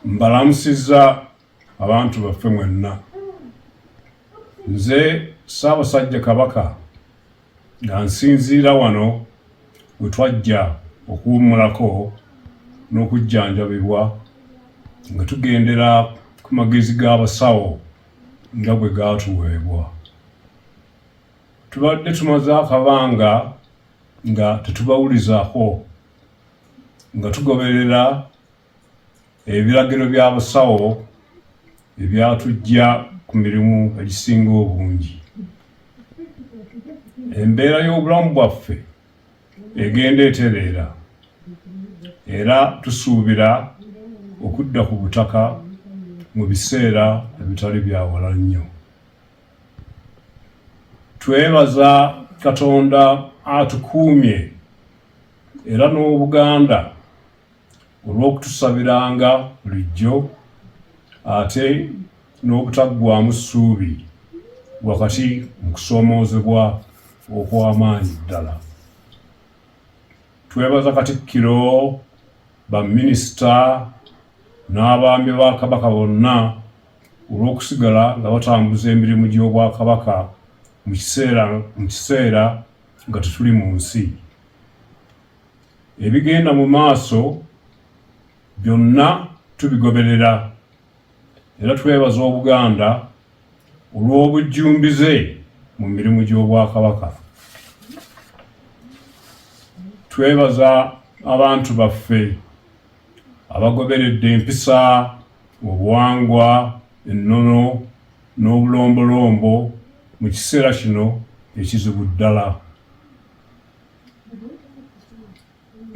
Mbalamusizza abantu baffe mwenna. Nze Ssaabasajja Kabaka nga nsinziira wano we twajja okuwummulako n'okujjanjabibwa nga tugendera ku magezi g'abasawo nga bwe gaatuweebwa. Tubadde tumaze akabanga nga tetubawulizaako nga tugoberera ebiragiro by'abasawo ebyatuggya ku mirimu egisinga obungi. Embeera y'obulamu bwaffe egenda etereera era tusuubira okudda ku butaka mu biseera ebitali bya wala nnyo. Twebaza Katonda atukuumye era n'Obuganda olw'okutusabiranga bulijjo ate n'obutaggwaamu ssuubi wakati mu kusoomoozebwa okw'amaanyi ddala. Twebaza Katikkiro, baminisita n'abaami ba Kabaka bonna olw'okusigala nga batambuza emirimu gy'Obwakabaka mu kiseera nga tetuli mu nsi. Ebigenda mu maaso byonna tubigoberera era twebaza Obuganda olw'obujjumbize mu mirimu gy'Obwakabaka. Twebaza abantu baffe abagoberedde empisa, obuwangwa, ennono n'obulombolombo mu kiseera kino ekizibu ddala.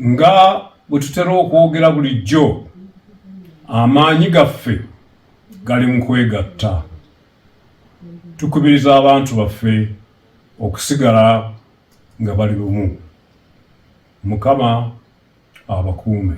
Nga bwe tutera okwogera bulijjo, amaanyi gaffe gali mu kwegatta. Tukubiriza abantu baffe okusigala nga bali bumu. Mukama abakuume.